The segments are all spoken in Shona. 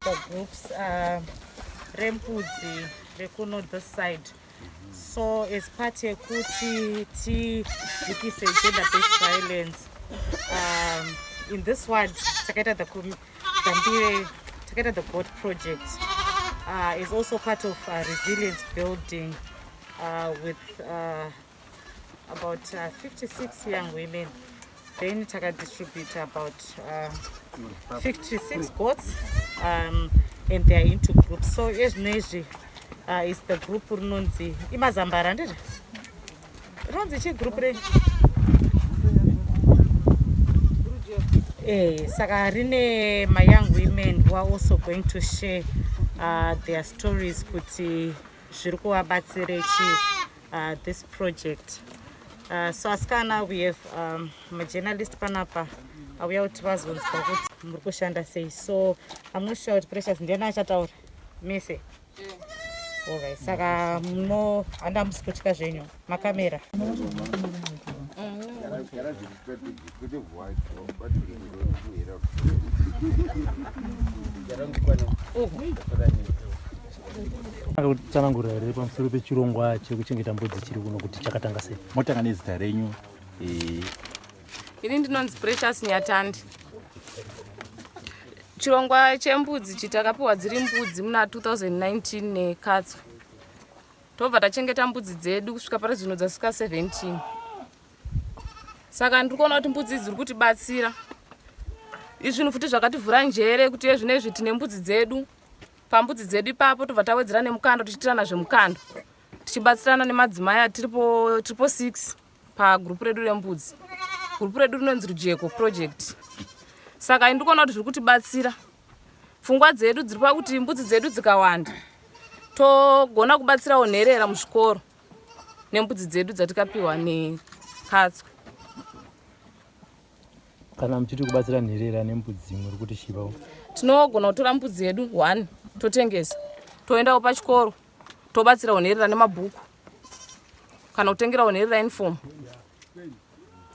the groups rembudzi rekuno this side. So as part yekuti tidzikise gender based violence in this ward, takaita the Gambire, takaita the goat project is also part of resilience building with about 56 young women. Then takadistribute about 56 goats and they are into groups. So ezvinezvi is the group rinonzi imazambara, ndizvo rinonzi chii group renyu? Saka rine mayoung women who are also going to share their stories kuti zviri kuvabatsire chi this project. So asikana, we have majournalist panapa auya kuti vazonzwa kuti muri kushanda sei. So I'm not sure kuti Precious ndiani achataura mese. Alright, saka muno handa musi kutya zvenyu makamera. Kutsanangurira here pamusoro pechirongwa chekuchengeta mbudzi chiri kuno kuti chakatanga sei? Motanga nezita renyu. Ini ndinonzi Precious Nyatandi. Chirongwa chembudzi chitakapiwa dziri mbudzi muna 2019 nekatswe, tobva tachengeta mbudzi dzedu kusvika pari zvino dzasvika 17. Saka ndiri kuona kuti mbudzi idzi dziri kutibatsira. Izvinhu futi zvakativhura njere kuti ezvinezvi tine mbudzi dzedu. Pambudzi dzedu ipapo tobva tawedzera nemukando, tichitirana zvemukando, tichibatsirana nemadzimai atiripo. Tiripo 6 pagurupu redu rembudzi. Gurupu redu rinonzi Rujeko Project. Saka ndiri kuona kuti zviri kutibatsira. Pfungwa dzedu dziri pakuti mbudzi dzedu dzikawanda, togona kubatsirawo nherera muzvikoro nembudzi dzedu dzatikapiwa nekatswe. Kana muchiti kubatsira nherera nembudzi, muri kuti chivawo? Tinogona kutora mbudzi yedu one, totengesa, toendawo pachikoro, tobatsirawo nherera nemabhuku kana kutengerawo nherera uniform.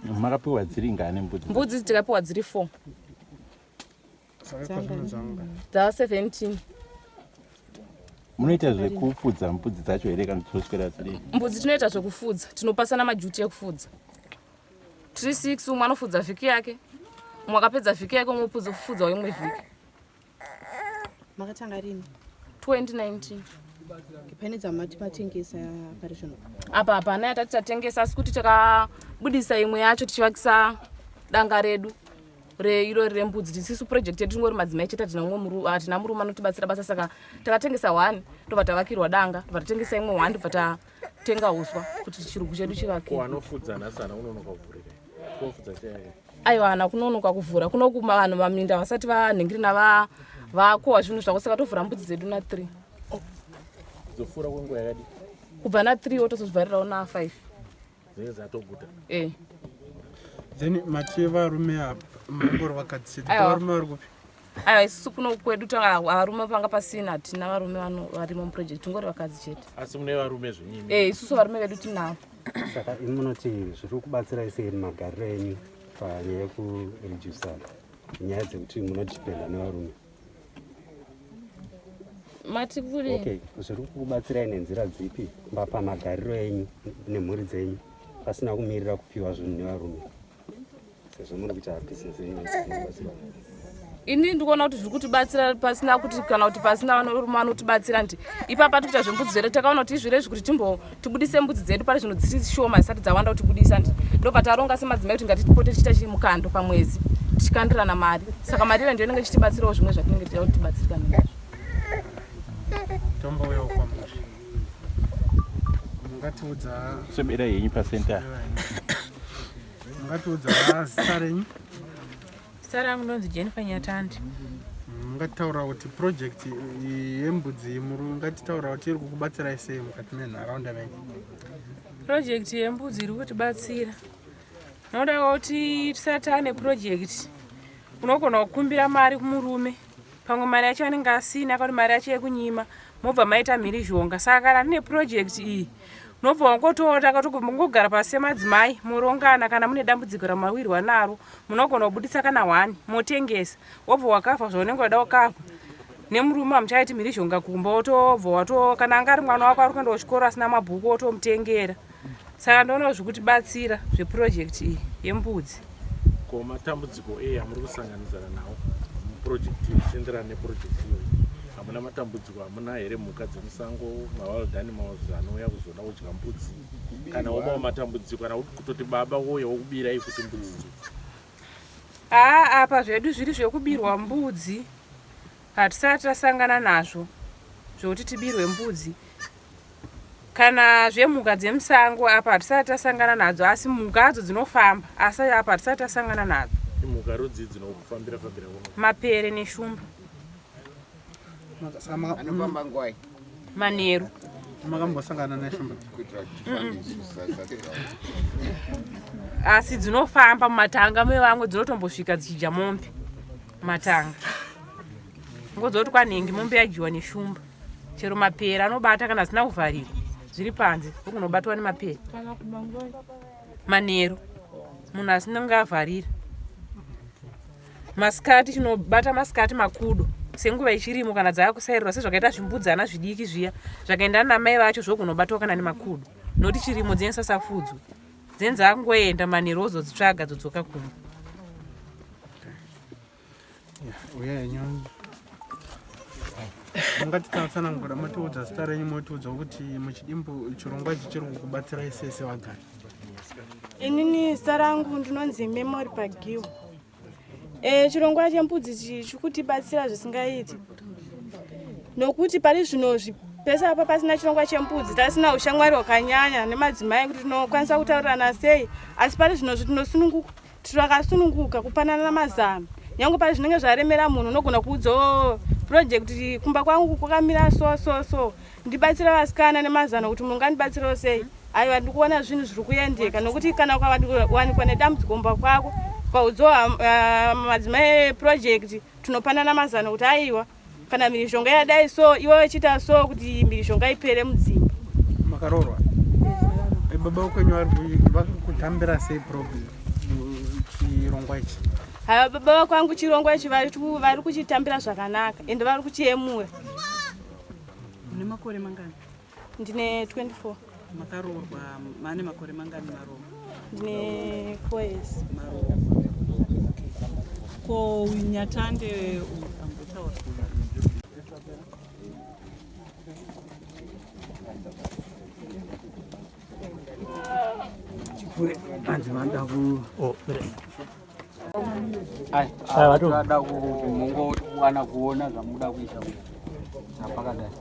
Makapiwa dziri ngani mbudzi? Mbudzi tikapiwa dziri 4, dza 17. Munoita zvekufudza mbudzi dzacho here kana dzoswera dziri? Mbudzi tinoita zvekufudza. Tinopasana majuti ekufudza. Tiri 6, umwe anofudza vhiki yake, umwe akapedza vhiki yake, umwe kufudzawo imwe vhiki. Makatanga rini? 2019. Pane dzamati matengesa pari zvino? Apa hapana yatati tatengesa, asi kuti takabudisa imwe yacho tichivakisa danga redu reiro rembudzi. Tisisu project yedu tingori madzimai chete, hatina umwe hatina murume anotibatsira basa. Saka takatengesa one, tobva tavakirwa danga, tobva tatengesa imwe one, tobva tatenga uswa kuti chirugu chedu chivakirwe. Wanofudza nhasi hana kunonoka kuvhurira kofudza chaiye? Aiwa, hana kunonoka kuvhura. Kuno kuma vanhu vaminda vasati vanhingirina vakohwa zvinhu zvavo, saka tovhura mbudzi dzedu na3. Dzofura kwenguva yakadii? Kubva na3 wotozozvivharirawo na5. Dzinenge dzatoguta? E. Then mati varume apa mangori vakadzi chete? Aiwa. Varume vari kupi? Aiwa, isusu kuno kwedu tanga varume panga pasina. Hatina varume varimo muproject, tingori vakadzi chete. Asi mune varume zvenyimi? E, isusu varume vedu tinavo. Saka imi munoti zviri kubatsirai sei mumagariro enyu panyaya yekuredusa nyaya dzekuti munodhipenda nevarume? Mati kuri? Okay, zviri kukubatsirai nenzira dzipi pamagariro enyu nemhuri dzenyu pasina kumirira kupiwa zvinhu nevarume, sezvo muri kuita bhizinesi renyu risina? Ini ndikuona kuti zviri kutibatsira pasina kuti kana kuti pasina varume vanotibatsira nti ipapa tikuita zvembudzi zvedu. Takaona kuti izvirezvi kuti timbo tibudise mbudzi dzedu pari zvino dziri shoma, zisati dzawanda kutibudisa nti ndobva taronga semadzimai kuti ngatitipote tichiita chimukando pamwedzi, tichikandirana mari. Saka mari iyo ndiyo inenge ichitibatsirawo zvimwe zvatinenge tichida kuti tibatsirikane nazvo. Tombouyawo kwamuri. Mungatiudza Swedera henyu pacenter. Mungatiudza zita renyu? Zita rangu ndonzi Jennifer Nyatandi. Mungatitaura kuti project iyi yembudzi, muri ungatitaura kuti iri kukubatsirai sei mukati menharaunda menyu? Project yembudzi iri kutibatsira nokuda kwekuti tisati taane project, unogona kukumbira mari kumurume, pamwe mari yacho anenge asina, kana kuti mari yacho yekunyima, mobva maita mhirizhonga. Saka kana tine project iyi, unobva wangotora ngogara pasi semadzimai, morongana. Kana mune dambudziko ramawirwa naro, munogona kubudisa kana one, motengesa, wobva wakavha zvaunenge wada kukavha. Nemurume hamuchaiti mhirizhonga kumba, wotobva wato kana anga ari mwana wako ari kuenda kuchikoro asina mabhuku wotomutengera. Saka ndoonawo zvikutibatsira zvepurojekti iyi yembudzi. Ko matambudziko ei amuri kusanganidzana nawo mupurojekti iyi zvichienderana nepurojekti iyoyi? Hamuna matambudziko, hamuna here mhuka dzemusango, mawild animals anouya kuzoda kudya mbudzi? Kana womawo matambudziko, kana kutoti baba wouya wokubirai futi mbudzi idzodzo? Haa apa zvedu zviri zvekubirwa mbudzi hatisati tasangana nazvo zvekuti tibirwe mbudzi kana zvemhuka dzemusango apa hatisati tasangana nadzo, asi mhuka hadzo dzinofamba, asi apa hatisati tasangana nadzo. Imhuka rudzii dzinokufambira fambira kuno? Mapere neshumba. Anofamba ngwai? Manheru. Makambosangana neshumba? Asi dzinofamba mumatanga mevamwe, dzinotombosvika dzichidya mombe matanga. Ngodzoti kwanhingi mombe yadyiwa neshumba. Chero mapere anobata kana zvisina kuvharirwa zviri panze, okunobatwa nemapere manheru, munhu asina kunge avharira. Masikati chinobata masikati makudo senguva yechirimo kana dzaakusairirwa, sezvakaita zvimbudzana zvidiki zviya zvakaendana namai vacho, zvokunobatwa kana nemakudo, nokuti chirimo dzinosasafudzwe, dzinenge dzakungoenda manheru, wozodzitsvaga dzodzoka kumba. Uya henyu, mungatitsanangura, motiudza zita renyu, motiudza kuti muchidimbu chirongwa ichi chiri kukubatsirai sei sevagari? Inini zita rangu ndinonzi Memory Pagiwa. Chirongwa chembudzi chiri kutibatsira zvisingaiti, nokuti pari zvino pese apa pasina chirongwa chembudzi tasina ushamwari hwakanyanya nemadzimai kuti tinokwanisa kutaurirana sei, asi pari zvinozvi tinosununguka, takasununguka kupanana mazano. Nyange pari zvinenge zvaremera munhu, unogona kuudzawo project, kumba kwangu kwakamira so so so, ndibatsira vasikana nemazano kuti mungandibatsirawo sei. Aiwa, ndikuona zvinhu zviri kuendeka, nokuti kana ukawanikwa nedambudziko kumba kwako, ukaudzawo madzimai eproject, tinopanana mazano kuti aiwa, kana mhirizhonga yadai so, iwe uchiita so kuti mhirizhonga ipere mudzimba. Makaroorwa? Baba vekwenyu vari kutambira sei problem chirongwa ichi? Haiwa, baba vakwangu chirongwa ichi vari kuchitambira zvakanaka, ende vari kuchiyemura. Une makore mangani? Ndine 24. Makaroorwa mane makore mangani maroorwa? Ndine 4 years. Maroorwa. Ko Nyatande ambotaura? Chipfure hanzi vanoda ku Oh, mire. Toda kuti mungowana kuona zvamuda kuita napakadai.